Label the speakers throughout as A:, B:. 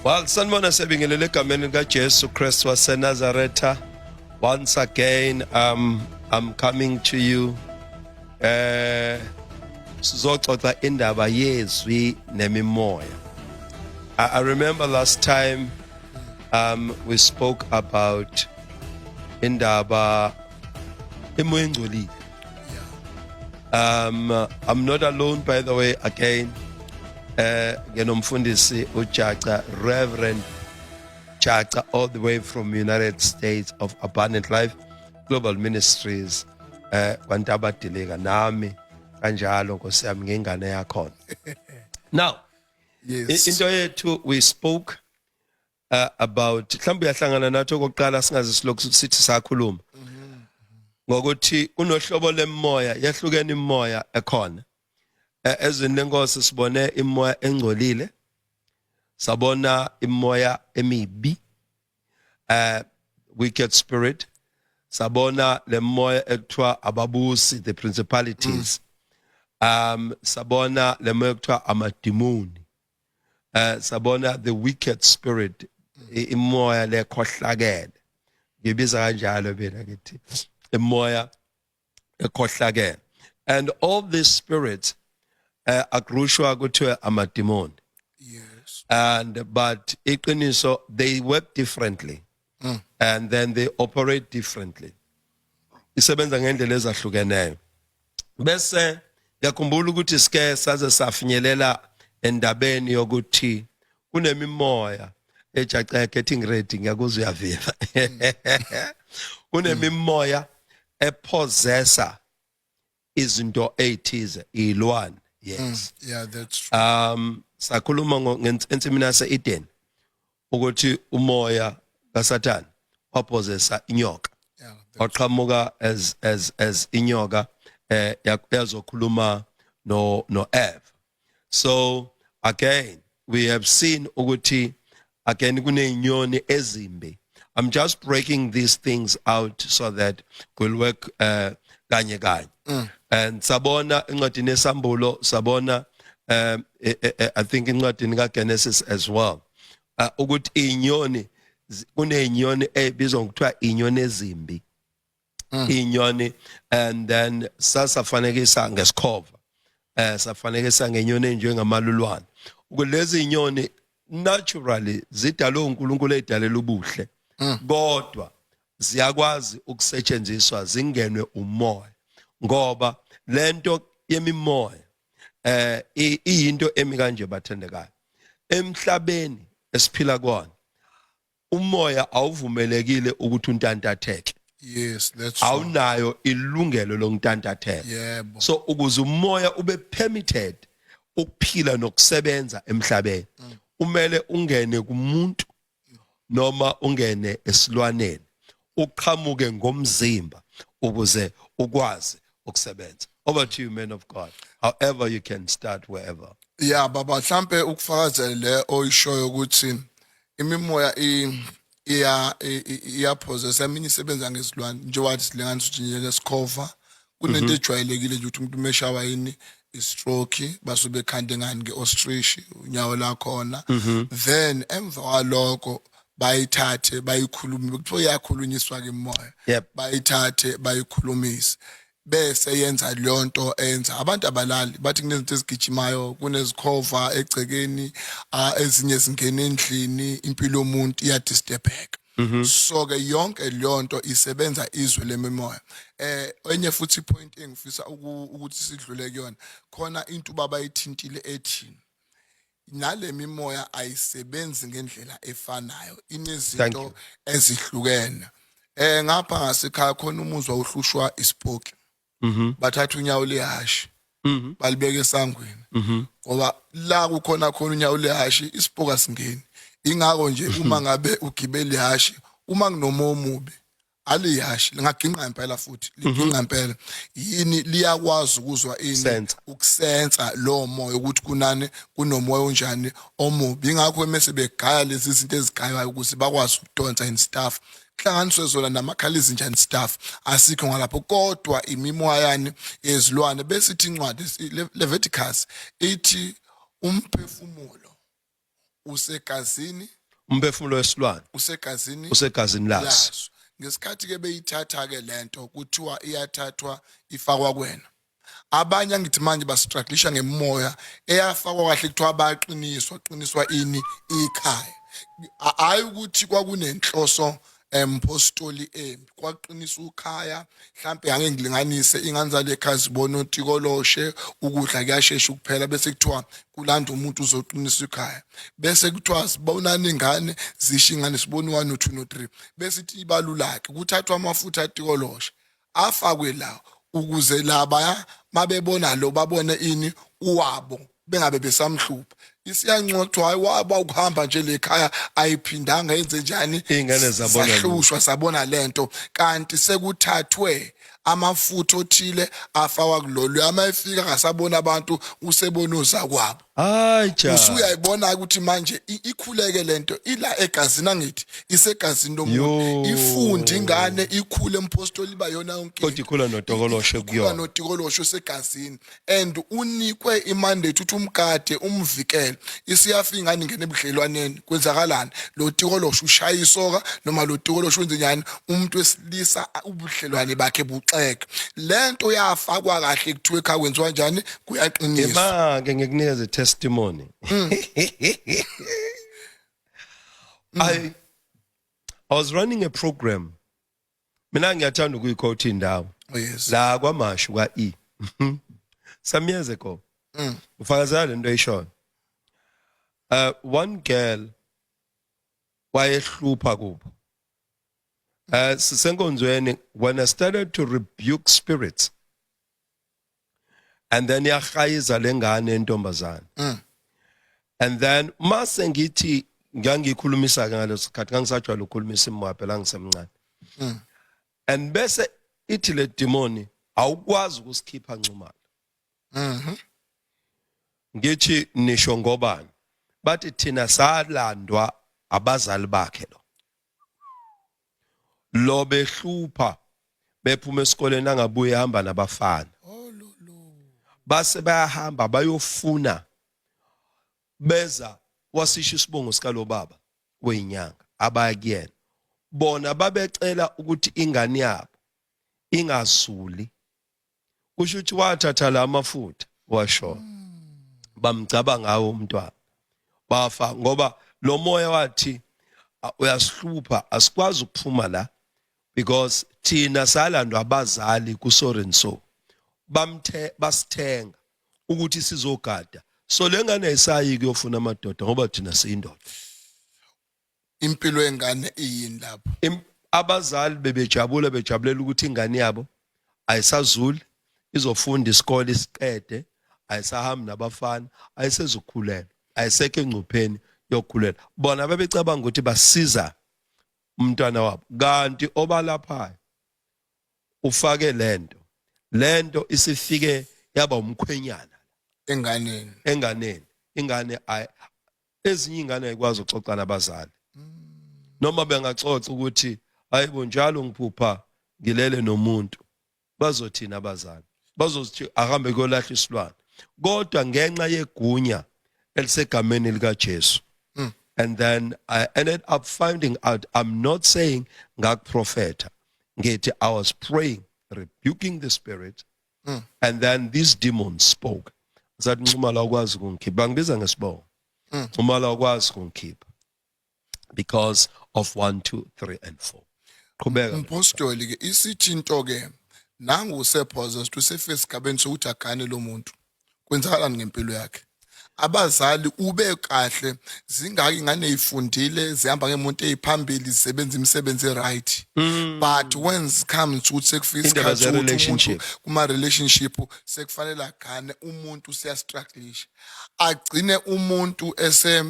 A: Well, sanibona, siyabingelela egameni likaJesu Kristu waseNazaretha. Once again, I'm coming to you. Sizoxoxa indaba yezwi nemimoya. I remember last time we spoke about indaba imoya engcolile. I'm not alone, by the way, again. Ngenomfundisi uJaca, Reverend Jaca, all the way from United States of Abundant Life Global Ministries, kwaNtabadilika nami kanjalo, Nkosi yami, ngengane yakhona. Now, into yethu, we spoke about, mhlawumbe uyahlangana nathi okokuqala, singaze silokhu sithi sakhuluma ngokuthi kunohlobo lemoya, yahlukene imoya ekhona. Ezweni lenkosi sibone imoya engcolile, sabona imoya emibi, wicked spirit, sabona lemoya ekuthiwa ababusi, the principalities, sabona lemoya ekuthiwa amadimoni, sabona the wicked spirit, imoya lekhohlakele, ngibiza kanjalo mina, ngithi imoya ekhohlakele, and all these spirits agrushwa kuthiwe amadimoni. And but iqiniso, they work differently and then they operate differently, isebenza ngendlela ezahlukeneyo. Bese ngiyakhumbula ukuthi sike saze safinyelela endabeni yokuthi kunemimoya ejaca, getting ready, ngiyakuzwa uyaviva, kunemimoya epossessa izinto ezithize, izilwane, yes.
B: Yeah, that's true.
A: Sakhuluma ensimini yase Eden ukuthi umoya kaSathane wapossessa inyoka, waqhamuka as inyoka, yazokhuluma no Eve. So again, we have seen ukuthi again kunezinyoni ezimbi. I'm just breaking these things out so that we'll work kanye kanye. And sabona encwadini yesambulo, sabona I think encwadini kaGenesis as well, ukuthi inyoni, kunezinyoni ezibizwa ngokuthiwa inyoni ezimbi, inyoni, and then sasafanekisa ngesikhova, safanekisa ngenyoni enjengamalulwane, ukulezi inyoni naturally zidalwe uNkulunkulu, edalela ubuhle, kodwa ziyakwazi ukusetshenziswa, zingenwe umoya, ngoba lento yemimoya iyinto emi kanje, bathandekayo. Emhlabeni esiphila kuwona, umoya awuvumelekile ukuthi untantatheke.
B: Yes, that's true.
A: Awunayo ilungelo lokuntantatheka. So ukuze umoya ube permitted ukuphila nokusebenza emhlabeni, umele ungene kumuntu noma ungene esilwaneni, uqhamuke ngomzimba ukuze ukwazi ukusebenza. Over to you, man of God, however you can start, wherever.
B: Yeah, baba, mhlambe ukufakazela le oyishoyo ukuthi imimoya iya iyapossessa, eminye isebenza ngezilwane, njengoba silinganisa ukuthi njengesikhova, kunento ejwayelekile nje ukuthi umuntu umeshawa yini, istroke, basuke bekhande ngani, ngeostrich, unyawo lakhona, then emva kwalokho bayithathe bayikhulume, kuthiwa iyakhulunyiswa ke imoya. Bayithathe bayikhulumise, bese yenza leyo nto enza abantu abalali, bathi kunezinto ezigijimayo, kunezikhova egcekeni, ezinye zingena endlini, impilo yomuntu iyadisturbeka. So ke yonke leyo nto isebenza izwe lemimoya. Enye futhi point engifisa ukuthi sidlule kuyona khona, into baba ithintile ethi nale mimoya ayisebenzi ngendlela efanayo.
A: Thank
B: Inezinto
A: you.
B: ezihlukene. Ngapha ngasekhaya khona umuzwa uhlushwa isipoki, bathatha unyawo lehashi, balibeka esangweni, ngoba la kukhona khona unyawo lehashi, isipoki asingeni. Ingakho nje uma ngabe ugibela ihashi, uma kunomoya omubi, alihashi lingaginqa impela, futhi liginqa impela yini, liyakwazi ukuzwa ini?
A: Sense.
B: Ukusensa lo moya ukuthi kunani, kunomoya onjani omubi. Ingakho mase begaya lezi zinto ezigaywayo ukuze bakwazi ukudonsa and stuff, kuhlanganiswe zona namakhala izinja and stuff. Asikho ngalapho, kodwa imimoya yani yezilwane. Bese ithi incwadi Leviticus ithi umphefumulo Usegazini.
A: Umphefumulo wesilwane
B: usegazini.
A: Usegazini laso.
B: Laso. Ngesikhathi ke beyithatha ke lento, kuthiwa iyathathwa ifakwa kwena. Abanye angithi manje bastrugglisha ngemoya eyafakwa kahle, kuthiwa bayaqiniswa, qiniswa ini? Ikhaya. Hayi ukuthi kwakunenhloso, empostoli, embi, kwaqinisa ukhaya. Mhlambe ake ngilinganise, ingane zale ekhaya zibona otikoloshe, ukudla kuyashesha ukuphela, bese kuthiwa kulanda umuntu uzoqinisa ikhaya, bese kuthiwa sibonani ingane, zisho ingane sibona u1 no2 no3, bese ithi ibalula-ke kuthathwa amafutha atikoloshe afakwe la ukuze laba mabebona lo babone ini uwabo, bengabe besamhlupha. Isiyancwa, hayi waba ukuhamba nje lekhaya, ayiphindanga yenze njani.
A: Iy'ngane zabona.
B: Sahlushwa, sabona lento, kanti sekuthathwe amafutha othile afakwa kulolu, ama efika ngasabona abantu, usebona uzakwabo.
A: Hayi cha.
B: Usuyayibona ukuthi manje ikhuleke lento ila egazini, angithi isegazini lomuntu.
A: Yo.
B: Ifunde ingane, ikhule, empostoli, iba yona yonke.
A: Kodwa ikhula notokoloshe
B: Ikhula
A: kuyona.
B: Notikoloshe osegazini, and unikwe imandate ukuthi umgade, umvikele. Isiyafika ingane, ingene ebudlelwaneni, kwenzakalani? Lo tikoloshe ushaya isoka noma lo tikoloshe wenze njani? Umuntu wesilisa ubudlelwane bakhe buxeke. Lento yafakwa kahle, kuthiwe ekhaya kwenziwa njani? Kuyaqiniswa.
A: Ema-ke ngikunikeze testimony. I was running a program. Mina ngiyathanda ukuyiquote indawo.
B: Oh, yes.
A: La kwaMashu ka E. Some years ago. Ufakazela lento eyishoyo. One girl wayehlupha kubo. Sisenkonzweni when I started to rebuke spirits, and then yahayiza lengane entombazana. And then mase ngithi ngangikhulumisa ke ngaleso sikhathi, ngangisajwayele ukukhulumisa imoya phela ngisemncane. And bese ithi le demoni, "Awukwazi ukusikhipha, Nxumalo." Ngithi, "Nisho ngobani?" Bathi, "Thina salandwa abazali bakhe lo behlupha, bephuma esikoleni angabuye, ehamba nabafana."
B: Oh lo lo.
A: Base bayahamba bayofuna, beza wasisho isibongo sika lo baba weyinyanga abaya kuyena. Bona babecela ukuthi ingane yabo ingazuli. Kusho ukuthi wathatha la mafutha washona, bamgcaba ngawo umntwana, bafa, ngoba lo moya wathi, "Uyasihlupha, asikwazi ukuphuma la because thina salandwa abazali ku so and so, bamthe basithenga ukuthi sizogada, so lengane ayisayi kuyofuna amadoda ngoba thina siyindoda."
B: Impilo yengane iyini lapho?
A: Abazali bebejabula, bejabulela ukuthi ingane yabo ayisazuli, izofunda isikole isiqede, ayisahambi nabafana, ayisezukhulelwa, ayisekho engcupheni yokukhulelwa. Bona babecabanga ukuthi basiza umntwana wabo, kanti obalaphayo ufake lento isifike yaba umkhwenyana
B: enganeni.
A: Enganeni. Ingane ezinye ingane ayikwazi ukuxoxa nabazali, noma bengaxoxa ukuthi, "Hayibo, njalo ngiphupha ngilele nomuntu," bazothina abazali? Bazothi ahambe kuyolahla isilwane. Kodwa ngenxa yegunya elisegameni likaJesu, and then I ended up finding out, I'm not saying ngakuprofeta, ngithi I was praying, rebuking the spirit, and then these demons spoke, sathi, "Nxumalo awukwazi ukungikhipha." Bangibiza ngesibongo. "Nxumalo awukwazi ukungikhipha because of 1 2 3 and 4." Qhubeka.
B: Mpostoli ke, isithi into ke nangu usepossessed, usefika esigabeni sokuthi agane lo muntu, kwenzakalani ngempilo yakhe? Abazali ube kahle, zingaki ingane ezifundile, zihamba ngemonto eziphambili, zisebenza imisebenzi right, but when it comes ukuthi sekufika
A: Indaba
B: isikhathi sokuthi umuntu
A: ze-relationship.
B: kuma relationship sekufanele agane umuntu, usiyastrugglisha, agcine umuntu ese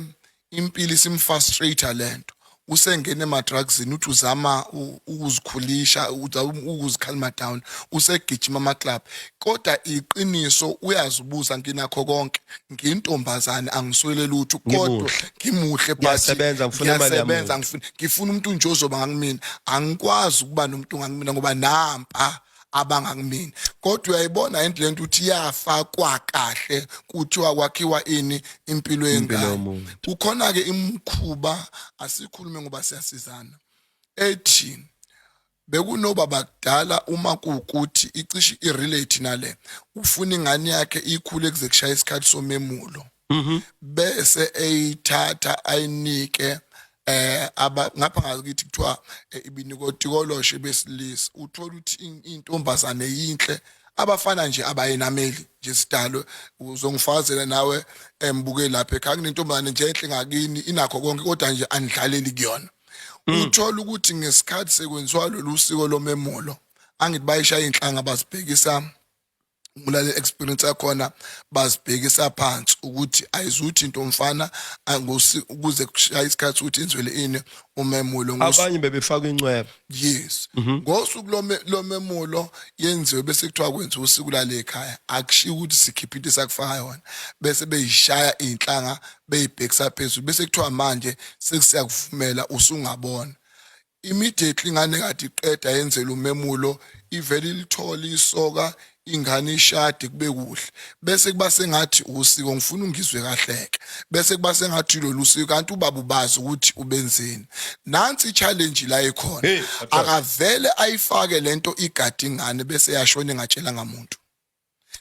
B: impilo isimfrustrate lento, usengena ema-drugsini, uthi uzama ukuzikhulisha, uzama ukuzicalma down, usegijima ama-club. Kodwa iqiniso uyazibuza, "Nginakho konke, ngiyintombazane, angiswele lutho, kodwa
A: Ngimuhle.
B: ngimuhle, but
A: Ngiyasebenza, ngifuna imali
B: ngiyasebenza,
A: yamuntu."
B: ngifuna umuntu nje ozoba ngangimina, angikwazi ukuba nomuntu ngangimina ngoba nampa Abangakumina, kodwa uyayibona into lento ukuthi yafakwa kahle, kuthiwa kwakhiwa ini? Impilo
A: Impilo
B: yengane.
A: yomuntu.
B: Kukhona ke imikhuba, asikhulume ngoba siyasizana, ethi bekunobaba kudala, uma kuwukuthi icishe irelate nale, ufuna ingane yakhe ikhule kuze kushaya isikhathi somemulo, bese eyithatha ayinike aba ngapha ngakithi kuthiwa ibinikotikoloshe besilisa. Uthola ukuthi intombazane yinhle, abafana nje abayinameli nje. Sidalo uzongifazela nawe embuke lapha ekhaya, kunentombazane nje enhle ngakini, inakho konke, kodwa nje anidlaleli kuyona. Uthola ukuthi ngesikhathi sekwenziwa lolu siko lomemulo, angithi bayishaya inhlanga, bazibhekisa ngulale experience yakhona, bazibhekisa phansi ukuthi ayizuthi into mfana ukuze kushaya isikhathi ukuthi inzwele ini umemulo.
A: Abanye bebefaka incweba.
B: Yes, ngosuku lomemulo yenziwe, bese kuthiwa kwenziwa usiku lale ekhaya, akushiwo ukuthi sikhipha into esakufaka yona, bese beyishaya inhlanga beyibhekisa phezulu, bese kuthiwa manje sekusiyakuvumela usungabona. Immediately ingane kade iqeda yenzela umemulo, ivele ilithole isoka, ingane ishade, kube kuhle, bese kuba sengathi usiko. Ngifuna ungizwe kahleke. Bese kuba sengathi lolu siko, kanti ubaba ubazi ukuthi ubenzeni. Nansi i-challenge la ikhona.
A: Hey, Atlas.
B: Akavele ayifake lento igadi ingane, bese yashona engatshela ngamuntu.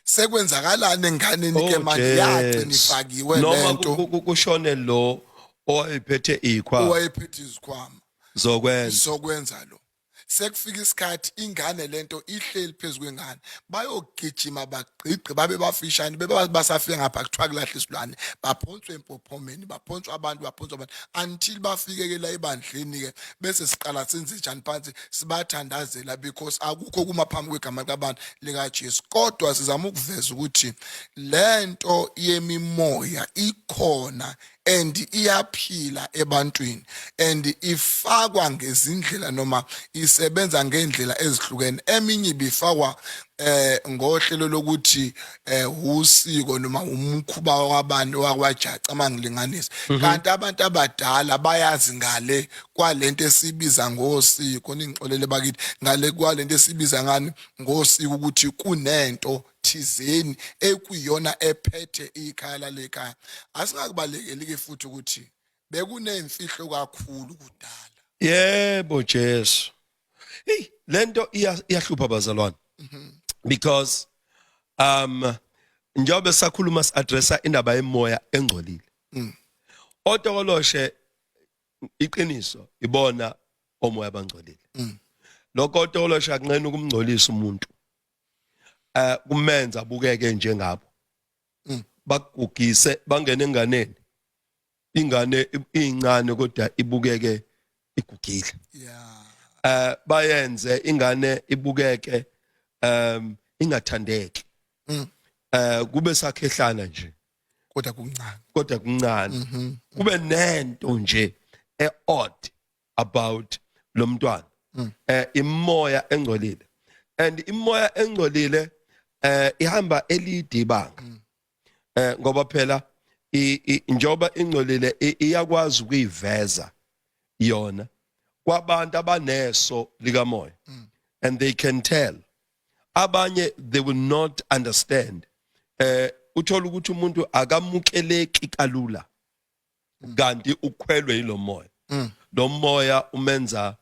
B: Sekwenzakalani enganeni ke manje? Yagcina ifakiwe
A: Oh, noma
B: lento.
A: Kushone lo owayephethe ikhwa
B: Owayephethe izikhwama
A: zokwenza.
B: Zokwenza lo, sekufika isikhathi ingane lento ihleli phezu kwengane, bayogijima bagqigqe babe bafishane, bebe basafika ngapha kuthiwa kulahla isilwane, baphonswe empophomeni, baphonswe abantu, baphonswe abantu until bafike ke la ebandleni ke, bese siqala senze njani phansi, sibathandazela, because akukho kuma phambi kwegama likabantu likaJesu. Kodwa sizama ukuveza ukuthi lento yemimoya ikhona and iyaphila ebantwini and ifakwa ngezindlela noma isebenza ngendlela ezihlukene. Eminye ibifakwa ngohlelo lokuthi usiko noma umkhuba wabantu wakwajaca, mangilinganisa, kanti abantu abadala bayazi ngale kwalento esibiza ngosiko. Ningixolele bakithi, ngale kwalento esibiza ngani, ngosiko, ukuthi kunento thizeni ekuyiyona ephethe ikhaya lalekhaya. Asingakubalekeli ke futhi ukuthi bekunemfihlo kakhulu kudala.
A: Yebo Jesu, hey, lento iyahlupha bazalwane, because njengoba sakhuluma si-addressa indaba yemoya engcolile, otokoloshe iqiniso ibona omoya abangcolile. Lokho otokoloshe akunqena ukumngcolisa umuntu, kumenza abukeke njengabo, bakugugise, bangene enganeni, ingane incane kodwa ibukeke igugile. Bayenze ingane ibukeke ingathandeki, kube sakhehlana nje.
B: Kodwa kuncane.
A: Kodwa kuncane, kube nento nje e-odd about lo mntwana. Imoya engcolile, and imoya engcolile ihamba elide ibanga, ngoba phela njoba ingcolile iyakwazi ukuyiveza yona kwabantu abaneso likamoya and they can tell. Abanye they will not understand. Uthola ukuthi umuntu akamukeleki kalula, kanti ukhwelwe yilomoya. Lo moya umenza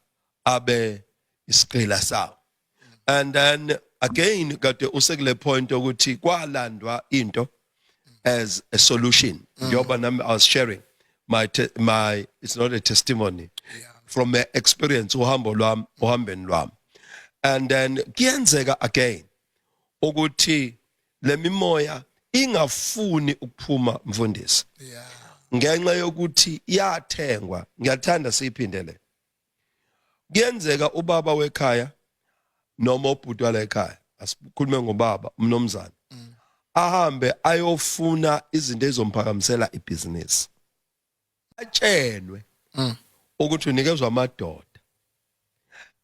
A: abe isiqila sawo. And then again, kade usekule point ukuthi kwalandwa into as a solution, njengoba nami I was sharing my, it's not a testimony, from my experience, uhambo lwami, uhambeni lwami. And then kuyenzeka again ukuthi lemimoya ingafuni ukuphuma, mfundisi, ngenxa yokuthi yathengwa. Ngiyathanda siyiphinde le. Kuyenzeka ubaba wekhaya noma ubhuti wala ekhaya, asikhulume ngobaba umnomzana, ahambe ayofuna izinto ezomphakamisela ibhizinisi, atshelwe ukuthi unikezwa amadoda,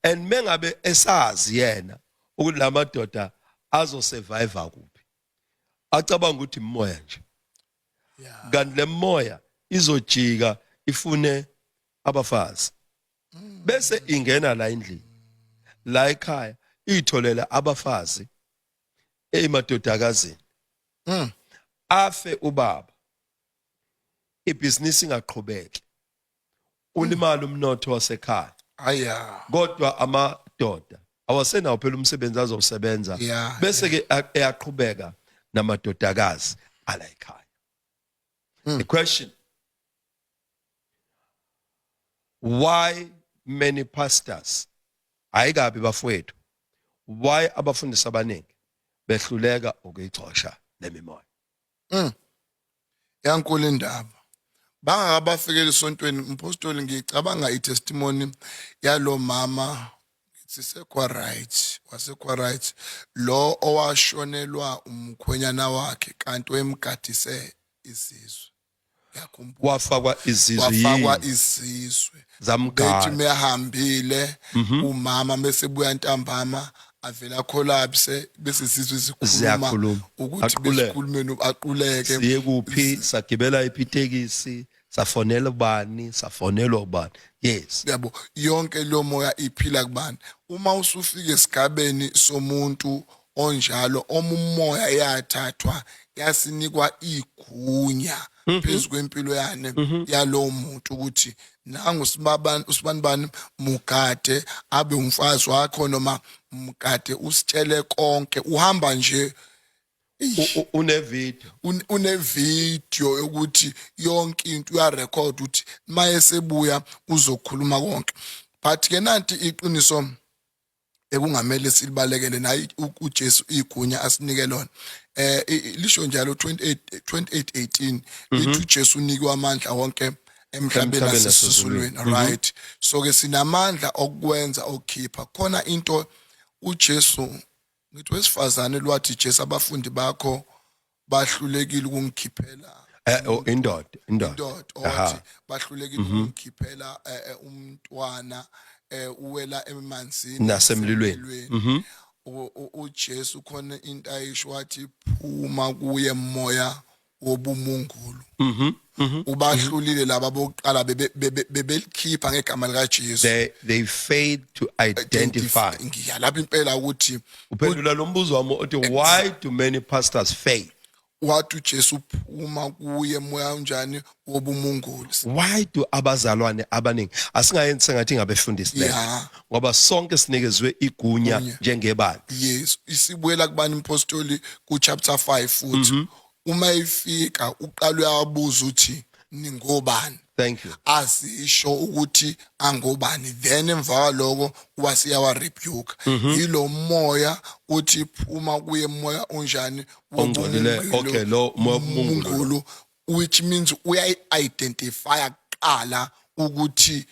A: and mengabe esazi yena ukuthi la madoda azosurvive kuphi, acabanga ukuthi imoya nje, kanti le moya izojika ifune abafazi, bese ingena la endlini, la ekhaya. Itholela abafazi emadodakazini. Afe ubaba, ibhizinisi ingaqhubeki, ulimala umnotho wasekhaya.
B: Aya.
A: Kodwa amadoda awasenawo phela umsebenzi azowusebenza, bese ke eyaqhubeka namadodakazi ala ekhaya. The question, why many pastors, ayikabi bafowethu, why abafundisi abaningi behluleka ukuyixosha lemimoya?
B: Yankulu indaba. Bangakabafikeli esontweni, mpostoli, ngicabanga i-testimony yalo mama, ngithi sekwa right, wasekwa right lo owashonelwa umkhwenyana wakhe kanti wemgadise izizwe. Ngiyakhumbula.
A: Wafakwa izizwe.
B: Wafakwa
A: Yini?
B: Izizwe bethi
A: Zamgada.
B: Mehambile umama, bese buya ntambama, avela collapse, bese sizwe sikhuluma
A: Ziyakhuluma.
B: ukuthi
A: Aquleke.
B: besikhulume, aquleke.
A: Siye kuphi, sagibela iphi itekisi, safonela ubani, safonelwa ubani, yes.
B: Yabo, yonke lo moya iphila kubani. Uma usufika esigabeni somuntu onjalo, omumoya yathathwa yasinikwa igunya phezu kwempilo yane yalowo muntu, ukuthi nangu sibabani, usibanibani, mugade abe umfazi wakho noma mgade usitshele konke, uhamba nje.
A: Une-video.
B: Une-video yokuthi yonke into uyarecord, ukuthi maye sebuya uzokhuluma konke. But ke nanti iqiniso ekungamele silibalekele naye, uJesu igunya asinike lona, lisho njalo 28 28:18, lithi uJesu unikwe amandla wonke emhlabeni
A: emhlabeni
B: nasezulwini. Right, so ke sinamandla okwenza okukhipha khona into. uJesu, ngithi wesifazane lwathi, "Jesu, abafundi bakho bahlulekile ukungikhiphela."
A: Oh, indoda, indoda.
B: Indoda owathi bahlulekile ukungikhiphela umntwana, uwela emanzini
A: nasemlilweni.
B: Nasemlilweni. UJesu khona into ayisho, wathi, "Phuma kuye, moya wobumungulu." Ubahlulile laba bokuqala, bebelikhipha ngegama likaJesu.
A: They failed to identify.
B: Ngiyalapha impela ukuthi
A: Uphendula lo mbuzo wami othi, why do many pastors fail?
B: Wathi uJesu, "Phuma kuye, moya unjani wobumungulu."
A: Why do abazalwane abaningi, asingayenzi sengathi ngabefundisi lento, ngoba sonke sinikezwe igunya
B: Gunya.
A: njengebandla.
B: Yes, isibuyela kubani, impostoli, ku chapter 5 futhi, uma ifika uqala uyabuza ukuthi, "Ningobani?"
A: Thank you.
B: Azisho ukuthi angobani, then emva kwaloko wasiyawa rebuke yilo moya, uthi, "Phuma kuye, moya unjani?"
A: Ongcolile. Okay, lo moya wobumungulu.
B: Wobumungulu, which means uyayi-identify kuqala ukuthi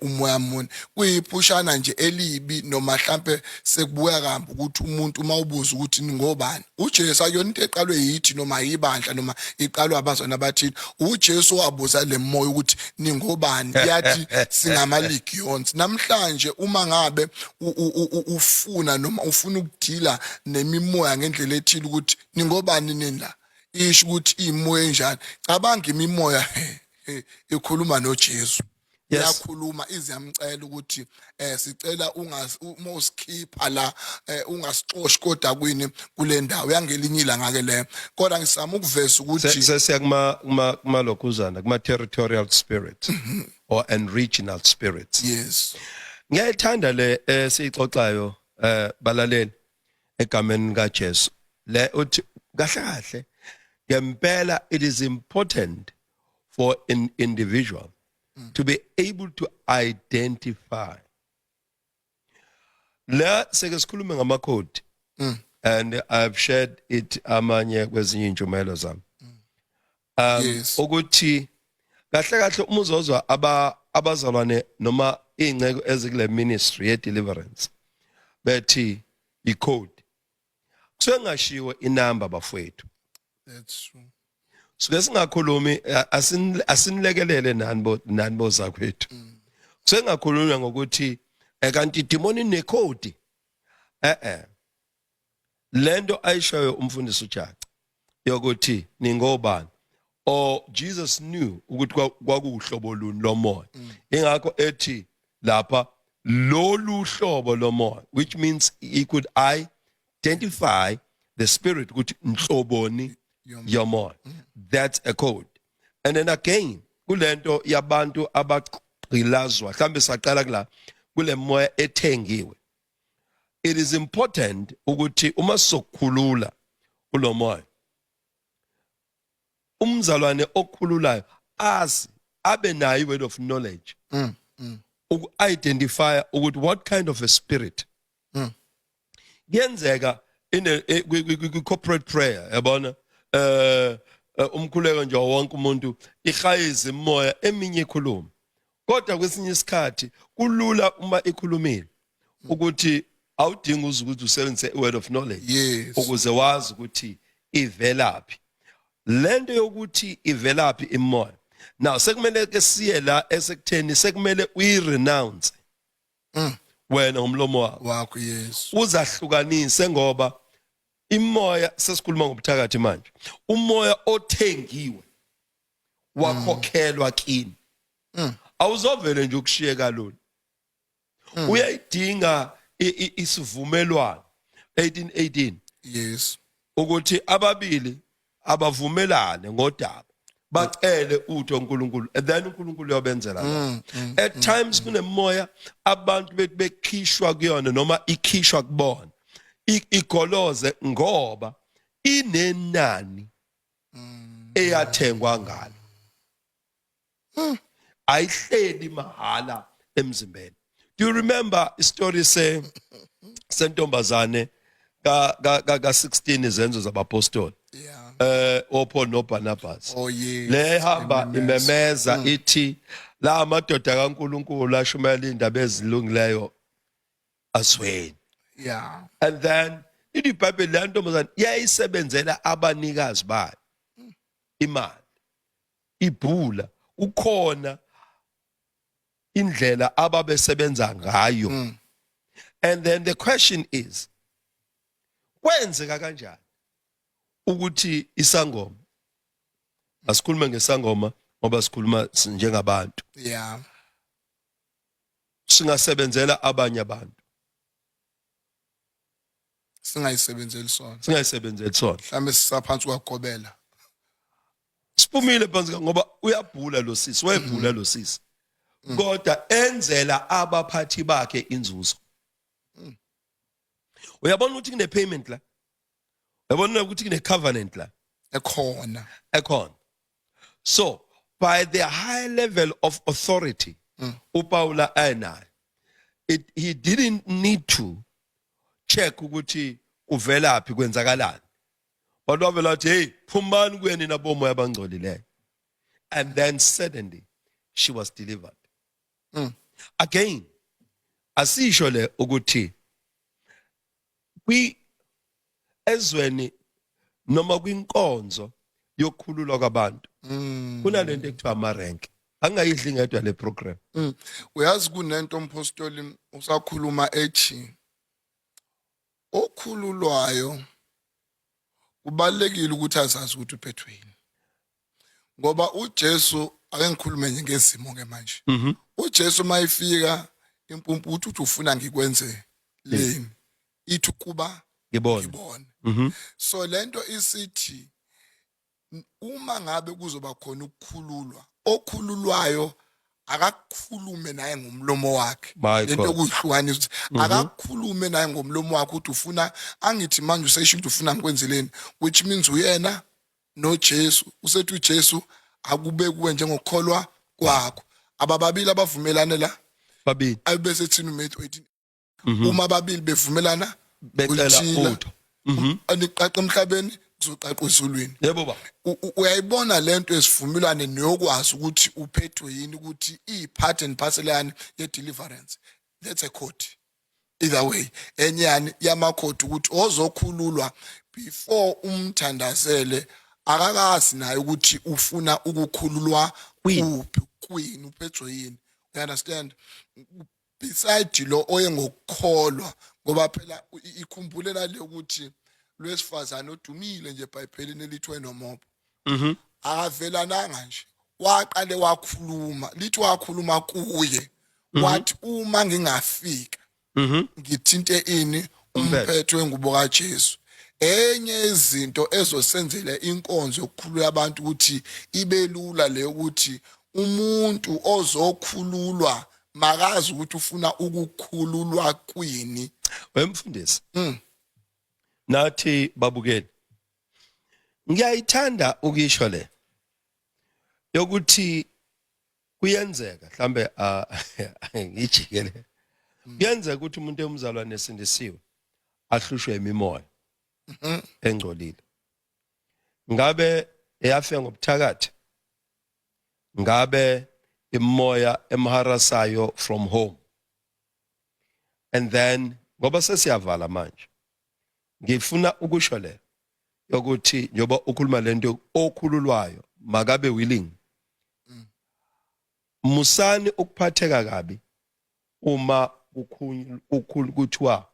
B: umoya muni. Kuyiphushana nje elibi, noma mhlambe sekubuya kambi ukuthi umuntu uma ubuza ukuthi ningobani, uJesu akuyona into eqalwe yithi noma yibandla noma iqalwe abazwana abathile. UJesu wabuza le moya ukuthi, "Ningobani?" Yathi, "Singama legions." Namhlanje uma ngabe ufuna noma ufuna ukudila nemimoya ngendlela ethile, ukuthi ningobani nini la, isho ukuthi imoya enjani. Cabanga imimoya ikhuluma noJesu. Iyakhuluma, iziyamcela ukuthi sicela ungas uma usikhipha la, ungasixoshi kodwa kwini kule ndawo yangelinye ilanga ke le. Kodwa ngisama ukuveza ukuthi
A: Sesiya kuma lokhuzana, kuma territorial spirits or and regional spirits. Ngiyayithanda le esiyixoxayo, balaleli, egameni kaJesu. Le uthi kahle kahle ngempela, it is important for an individual to be able to identify. La seke sikhulume ngamakhodi and I've shared it amanye kwezinye intshumayelo zami ukuthi kahle kahle uma uzozwa abazalwane noma ingceko ezikule ministry ye deliverance bethi i-code, kusuke ngashiwo inamba, bafowethu.
B: That's true.
A: Suke singakhulumi, asinilekelele nani bozakwethu, kusuke ngakhulunywa ngokuthi kanti idemoni necode. Lento ayishoyo umfundisi uJaca yokuthi ningobani, or Jesus knew ukuthi kwakuhlobo luni lomoya, ingakho ethi lapha. Lolu hlobo lomoya, which means he could identify the spirit ukuthi nhloboni yomoya. That's a code. And then again, kulento yabantu abagqilazwa, mhlambe saqala kula kule moya ethengiwe, it is important ukuthi uma sizokhulula kulomoya, umzalwane okhululayo azi, abe nayo word of knowledge uku-identify ukuthi what kind of a spirit. Kuyenzeka in a corporate prayer, yabona, umkhuleko nje wonke umuntu, ihayiza imoya eminye ikhuluma, kodwa kwesinye isikhathi kulula uma ikhulumile ukuthi awudingi uze ukuthi usebenzise i-word of knowledge ukuze wazi ukuthi ivelaphi lento, yokuthi ivelaphi imoya. Now sekumele ke siye la esekutheni sekumele uyi-renounce wena ngomlomo wakho
B: wakho, yes.
A: Uzahlukanise, ngoba imoya, sesikhuluma ngobuthakathi manje, umoya othengiwe wakhokhelwa kini awuzovele nje ukushiye kalula. Uyayidinga isivumelwano 1818 ukuthi ababili abavumelane ngodaba, bacele utho uNkulunkulu, and then uNkulunkulu uyobenzela lokho. At times kunemoya abantu bethi bekhishwa kuyona noma ikhishwa kubona, igoloze ngoba inenani eyathengwa ngalo, ayihleli mahala emzimbeni. Do you remember istory se sentombazane ka 16, Izenzo zabaPostoli?
B: Yeah.
A: oPaul noBarnabas.
B: Oh yes.
A: Le hamba imemeza ithi la amadoda kaNkuluNkulu ashumayela indaba ezilungileyo azweni. And then ithi iBhayibheli, le ntombazane yayisebenzela abanikazi bayo imali, ibhula kukhona indlela ababesebenza ngayo. And then the question is, kwenzeka kanjani ukuthi isangoma, asikhulume ngesangoma ngoba sikhuluma njengabantu, singasebenzela abanye abantu
B: Singayisebenzeli sona?
A: Singayisebenzeli sona.
B: Mhlawumbe sisaphansi kwagobela.
A: Siphumile phansi ngoba uyabhula lo sisi, wayebhula lo sisi, kodwa enzela abaphathi bakhe inzuzo. Uyabona ukuthi kune payment la, uyabona ukuthi kune covenant la
B: ekhona.
A: Ekhona. So by the high level of authority uPaula ayinayo, he didn't need to check ukuthi uvelaphi, kwenzakalani. Bantu bavela wathi, "Hey, phumani kuyena nabomoya abangcolileyo," and then suddenly she was delivered. Again, asisho le ukuthi kwi ezweni noma kwinkonzo yokukhululwa kwabantu kunalento ekuthiwa ama-rank. Angayidli ngedwa le program.
B: Uyazi, kunento, umpostoli usakhuluma ethi okhululwayo kubalekile ukuthi azazi ukuthi uphethwe yini, ngoba uJesu, ake ngikhulume nje ngezimo ke manje, uJesu mayifika impumputhu uthi, "Ufuna ngikwenze leni?" Ithi, "Kuba
A: ngibona."
B: Ngibone. So lento isithi uma ngabe kuzoba khona ukukhululwa, okhululwayo akakhulume naye ngomlomo wakhe.
A: My
B: Lento
A: God.
B: yokuzihlukanisa ukuthi akakhulume naye ngomlomo wakhe ukuthi ufuna, angithi manje usesho ukuthi ufuna ngikwenzeleni, which means uyena noJesu. Usethi uJesu, "Akube kuwe njengokukholwa kwakho." Abababili abavumelane la.
A: Babili.
B: Ayibese thina uMatthew 18, uma ababili bevumelana
A: becela
B: oluthile,
A: utho,
B: aniqaqa emhlabeni kuzoqaqwa ezulwini.
A: Yebo ba.
B: Uyayibona lento esivumelwane neyokwazi ukuthi uphethwe yini, ukuthi iyi-part and parcel yani ye-deliverance. That's a code either way, enyani yamakhodi ukuthi ozokhululwa before umthandazele akakazi naye ukuthi ufuna ukukhululwa kuphi, kwini, uphethwe yini, you understand? Beside lo oye ngokukholwa, ngoba phela ikhumbulela le ukuthi lwesifazane odumile nje eBhayibhelini elithiwe nomopho akavelananga nje, waqale wakhuluma, lithi wakhuluma kuye. Wathi uma ngingafika ngithinte ini? Umphetho wengubo kaJesu. Enye izinto ezosenzela inkonzo yokukhulula abantu ukuthi ibe lula leyo, ukuthi umuntu ozokhululwa makazi ukuthi ufuna ukukhululwa kwini.
A: Wemfundisi, nathi babukeli, ngiyayithanda ukisho le yokuthi kuyenzeka mhlambe ngijikele, kuyenzeka ukuthi umuntu emzalwane esindisiwe ahlushwe imimoya engcolile, ngabe eyafika ngobuthakathi, ngabe imoya emharasayo from home. And then ngoba sesiyavala manje, ngifuna ukusho le yokuthi njoba ukhuluma lento, okhululwayo makabe willing. Musani ukuphatheka kabi uma kukhulu kuthiwa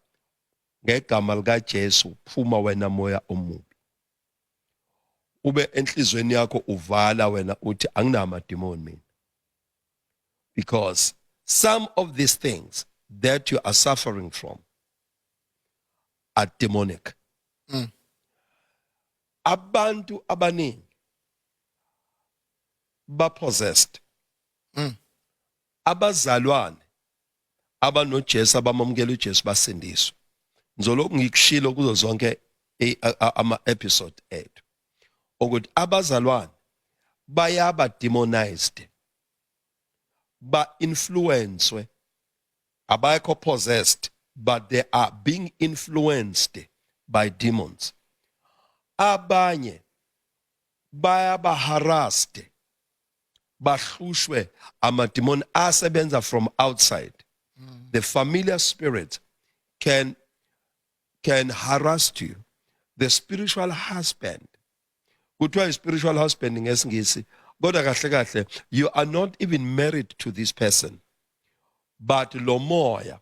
A: ngegama lika Jesu phuma wena moya omubi, ube enhlizweni yakho uvala wena uthi anginamadimoni mina, because some of these things that you are suffering from are demonic. Abantu abaningi ba possessed. Abazalwane abanoJesu, abamamukela uJesu, basindiswa. Ngizolokhu ngikushilo kuzo zonke ama episode ethu ukuthi abazalwane bayaba demonized, ba influencewe. Abakho possessed, but they are being influenced by demons. Abanye bayaba harassed, bahlushwe amademoni asebenza from outside. The familiar spirit can harass you. The spiritual husband, kuthiwa spiritual husband ngesingisi, kodwa kahle kahle you are not even married to this person, but lo moya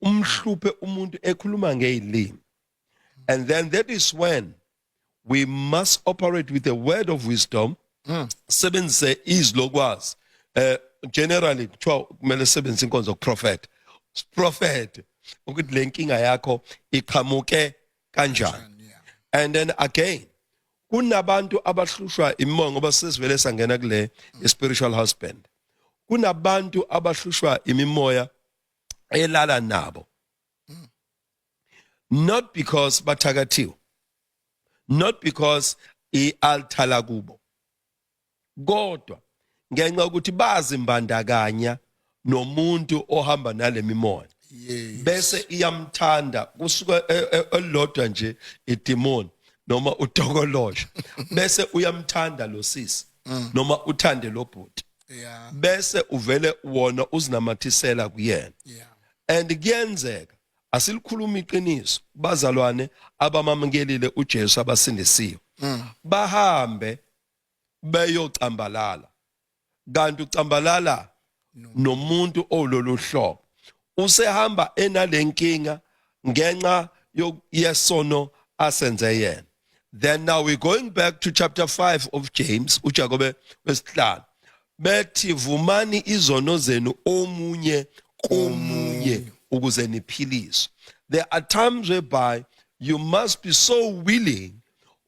A: umhluphe umuntu ekhuluma ngezilimi. And then that is when we must operate with a word of wisdom, sebenzise izwi lokwazi. Generally kuthiwa kumele sebenzise inkonzo yokuprofet, prophet ukuthi le nkinga yakho iqhamuke kanjani. And then again, kunabantu abahlushwa imoya, ngoba sesivele sangena kule spiritual husband, kunabantu abahlushwa imimoya elala nabo, not because bathakathiwe, not because i-altar la kubo, kodwa ngenxa yokuthi bazimbandakanya nomuntu ohamba nale mimoya. Bese iyamthanda kusuka elilodwa nje idemon noma utokolosha, bese uyamthanda lo sisi noma uthande lo bhuti, bese uvele wona uzinamathisela kuyena. And kuyenzeka, asilikhuluma iqiniso, bazalwane abamamukelile uJesu, abasindisiwe, bahambe beyocambalala, kanti ucambalala nomuntu ololu hlobo usehamba enalenkinga ngenxa yesono asenze yena. Then now we're going back to chapter 5 of James, uJakobe wesihlanu, bethi vumani izono zenu omunye komunye ukuze niphiliswe. There are times whereby you must be so willing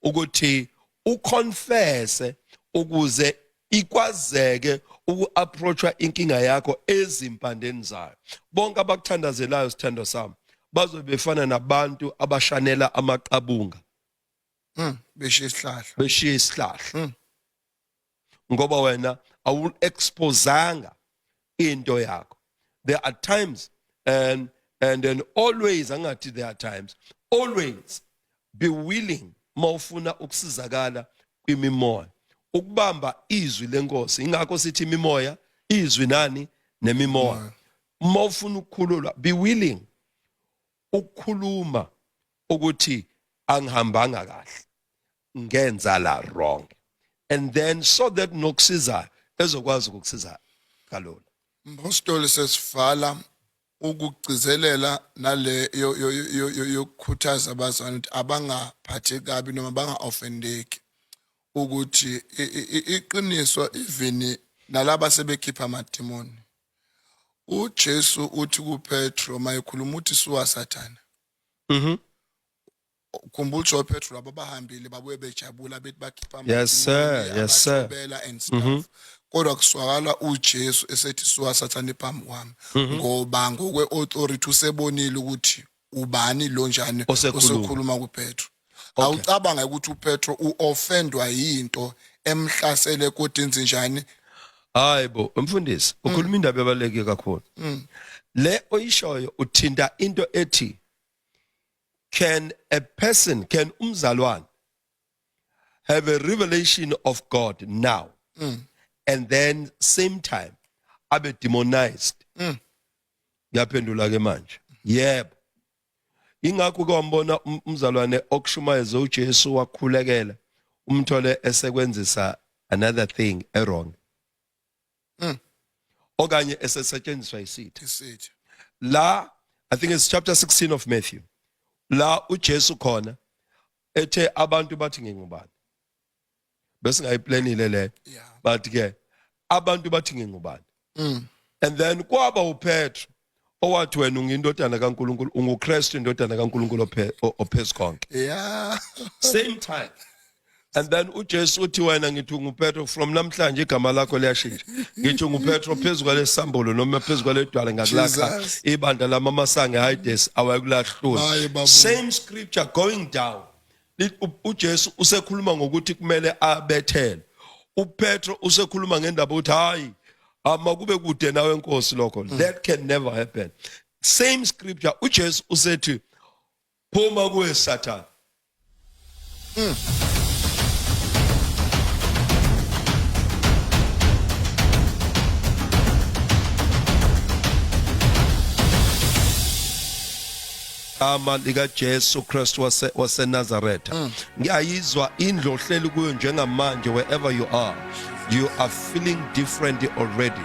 A: ukuthi uconfesse ukuze ikwazeke uku-approachwa inkinga yakho ezimpandeni zayo. Bonke abakuthandazelayo, sithando sami, bazobe befana nabantu abashanela amaqabunga
B: Beshiya isihlahla.
A: Beshiya isihlahla, ngoba wena awul-exposanga into yakho. There are times and then always, angathi there are times, always be willing mawufuna ukusizakala kwimimoya ukubamba izwi lenkosi. Ingakho sithi imimoya, izwi nani nemimoya. Uma ufuna ukukhululwa, be willing ukukhuluma ukuthi angihambanga kahle, ngenza la wrong, and then so that nokusizayo ezokwazi ukukusiza kalula.
B: Mpostoli, sesivala, ukugcizelela nale yokukhuthaza abazali ukuthi abangaphatheki kabi noma banga-offendeki ukuthi iqiniso, even nalaba sebekhipha amadimoni. uJesu uthi kuPetro mayekhuluma uthi suka Sathane. Khumbula ukuthi oPetro labo bahambile babuye bejabula bethi bakhipha
A: Yes, sir. Yes, sir.
B: abathobela and stuff. Kodwa kuswakala uJesu esethi suka Sathane phambi kwami ngoba ngokwe authority usebonile ukuthi ubani lo njani
A: Osekhuluma.
B: osekhuluma kuPetro. Awucabanga ukuthi uPetro uoffendwa yinto emhlasele kodwa enze njani?
A: Hayi bo, umfundisi, ukhuluma indaba ebaluleke kakhulu. Le oyishoyo uthinta into ethi can a person, can umzalwane have a revelation of God now and then same time abe demonized? Ngiyaphendula ke manje. Yebo. Ingakho ke wambona umzalwane okushumayeza uJesu wakhulekela umthole esekwenzisa another thing e-wrong. Okanye esesetshenziswa isitha.
B: Isitha.
A: La I think it's chapter 16 of Matthew. La uJesu khona ethe abantu bathi ngingubani. Bese ngayiplanile le. But ke abantu bathi ngingubani. And then kwaba uPetro owathi wena ungindodana kaNkuluNkulu, unguKristu indodana kaNkuluNkulu ophezu konke. Same time. And then uJesu uthi wena ngithi unguPetro, from namhlanje igama lakho liyashintsha. Ngithi unguPetro phezu kwalesambulo noma phezu kwaledwala ngakulakha
B: Jesus.
A: ibandla lami amasange Hades
B: Hayi,
A: awayekulahlula.
B: babu.
A: Same scripture going down. UJesu usekhuluma ngokuthi kumele abethele. uPetro usekhuluma ngendaba ukuthi hayi ama kube kude nawe Nkosi lokho. That can never happen. Same scripture uJesu usethi phuma kuwe Satan. Igama lika Jesu Kristu waseNazaretha. Ngiyayizwa indlu ohleli kuyo njengamanje, wherever you are, you are feeling different already.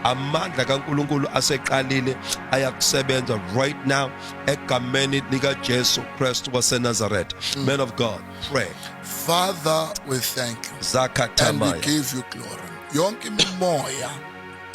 A: Amandla kaNkuluNkulu aseqalile ayakusebenza right now egameni lika Jesu Kristu waseNazaretha. Man of God, pray.
B: Father, we thank you. And we
A: Zakatamaya.
B: give you glory. Yonke imimoya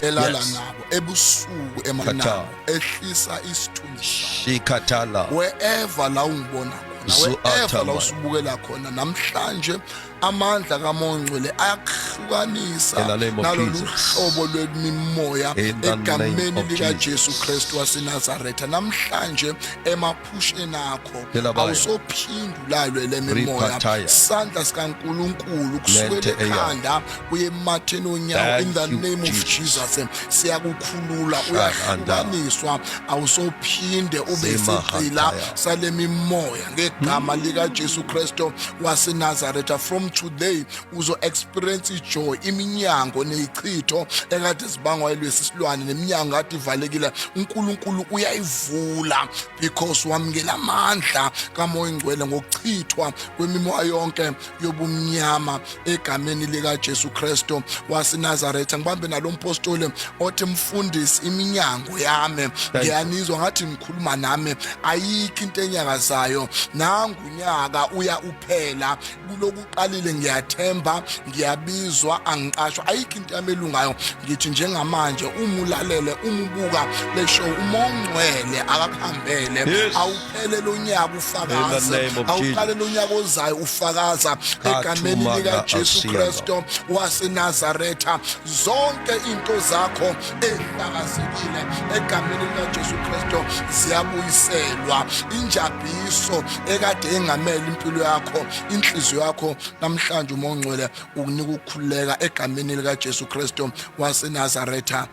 B: elala nabo ebusuku emanabo ehlisa isithunzi sabo.
A: Shikatala.
B: Wherever la ungibona khona, wherever la
A: Zuatamaya.
B: usubukela khona namhlanje, amandla kaMoya Ongcwele ayakuhlukanisa
A: In the name of
B: nalolu
A: Jesus.
B: hlobo lwemimoya
A: In the name
B: egameni
A: of
B: lika
A: Jesus.
B: Jesu Kristu waseNazaretha. Namhlanje emaphusheni akho
A: Yelabaya.
B: awusophinda ulalwe le mimoya.
A: Ripataya.
B: Sandla sikaNkuluNkulu kusukela
A: Lente eya.
B: ekhanda kuye ematheni onyawo, in the
A: Thank you,
B: name of
A: Jesus.
B: Jesus, siyakukhulula,
A: Shahanda.
B: uyahlukaniswa, awusophinde ube
A: Zima
B: sigqila
A: hataya.
B: sale mimoya ngegama lika Jesu Kristu waseNazaretha. From today uzo experience ijoy, iminyango neyichitho ekade zibangwa yilesi silwane neminyango kade ivalekile, uNkulunkulu uyayivula because wamukela amandla kaMoya Ingcwele ngokuchithwa kwemimoya yonke yobumnyama egameni lika Jesu Kristu waseNazaretha. Ngibambe nalompostoli othi mfundisi iminyango yami
A: you.
B: ngiyanizwa ngathi ngikhuluma nami, ayikho into enyakazayo, nangu unyaka uya uphela, kulokuqalile ngiyathemba ngiyabizwa angiqashwa, ayikho into yami elungayo. Ngithi njengamanje uma ulalele, uma ubuka le show, uMoya Ongcwele akakuhambele. Awuphele lo nyaka ufakaza,
A: In the name of
B: awuqale
A: Jesus.
B: lo nyaka ozayo ufakaza egameni
A: Kathumaka
B: lika Jesu
A: asiyana.
B: Kristu waseNazaretha. Zonke into zakho ehlakazekile egameni lika Jesu Kristu ziyabuyiselwa. Injabhiso ekade engamele impilo yakho, inhliziyo yakho, namhlanje uMoya Ongcwele ukunika ukukhululeka egameni lika Jesu Kristu waseNazaretha.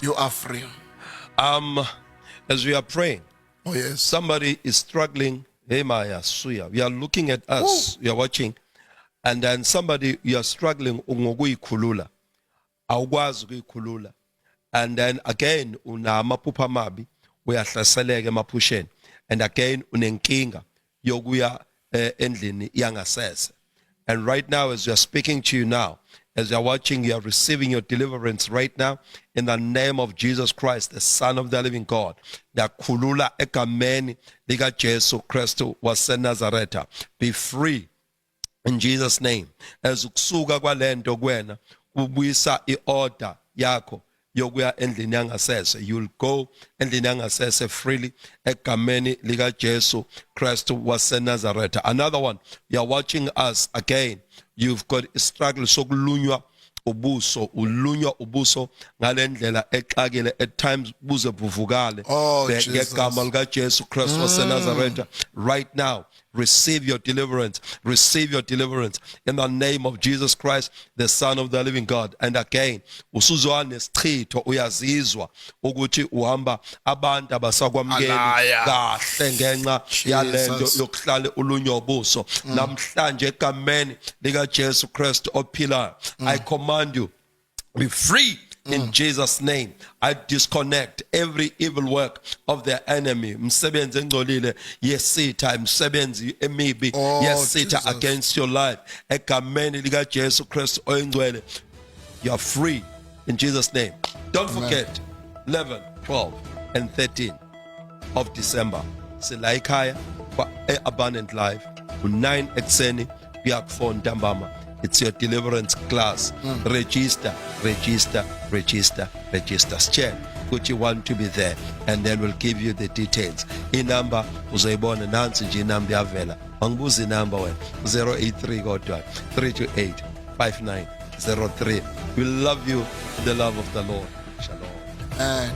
B: You are free.
A: As we are praying,
B: Oh yes.
A: somebody is struggling. Hey Maya, Suya, you are looking at us, you are watching, and then somebody, you are struggling ngokuyikhulula, awukwazi ukuyikhulula, and then again unamaphupho amabi, uyahlaseleka emaphusheni, and again unenkinga yokuya endlini yangasese. And right now, as we are speaking to you now, as you are watching, you are receiving your deliverance right now in the name of Jesus Christ, the Son of the living God. Ndakhulula egameni lika Jesu Kristu waseNazaretha. Be free in Jesus' name. As ukusuka kwalento kuwena kubuyisa iorder yakho. yokuya endlini yangasese. You'll go endlini yangasese freely egameni lika Jesu Christ waseNazaretha. Another one, you are watching us again, you've got a struggle sokulunywa ubuso, ulunywa ubuso ngalendlela exakile, at times buze buvukale.
B: Oh, Jesus.
A: Ngegama lika Jesu Christ waseNazaretha, right now receive your deliverance, receive your deliverance in the name of Jesus Christ, the Son of the living God. And again, usuzwa nesichitho, uyazizwa ukuthi uhamba abantu abasakwamukeli
B: Alaya.
A: Kahle ngenxa yalento
B: Jesus.
A: Yokuhlala ulunywa ubuso. Namhlanje, egameni lika Jesu Christ ophilayo, I command you, be free in Jesus' name. I disconnect every evil work of the enemy. Msebenzi engcolile yesitha, imisebenzi emibi
B: Oh,
A: yesitha
B: Jesus.
A: Against your life. Egameni lika Jesu Christ oyingcwele. You are free in Jesus' name. Don't forget 11, 12 and 13 of December. Sila ekhaya kwa Abundant Life u9 ekseni kuya ku4 ntambama. It's your deliverance class. Register, register, register, register. Sitshele ukuthi you want to be there and then we'll give you the details. Inamba uzoyibona nansi nje, inamba yavela. Angibuza inamba wena, 083 kodwa 328 5903. We love you in the love of the Lord. Shalom.
B: And